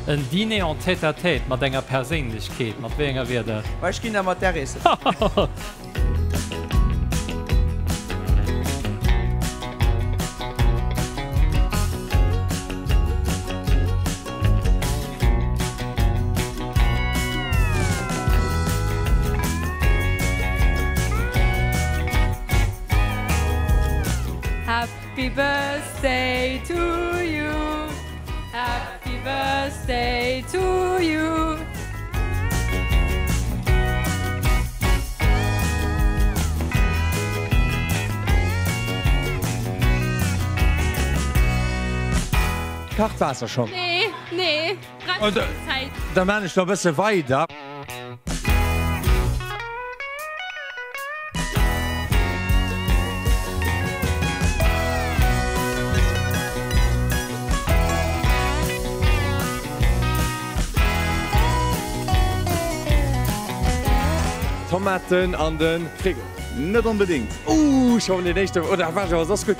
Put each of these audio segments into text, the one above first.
En Dîner en tête à tête mat enger Perséinlechkeet, mat wéi enger wier dat? Ma ech ginn da mat där eessen. Happy birthday to you Happy birthday to you. Kacht Waasser schonn? Nee, nee, brauch keng Zäit. Da maan ech nach e bësse weider. Tomaten an de Frigo? Net onbedingt. Ooh, schon den éischten, oder war schon soss gutt.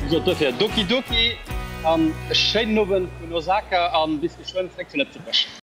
Sot dofir Doki Doki an e schéinen Owend vun Osaka an bis geschwënn zréck zu Lëtzebuerg.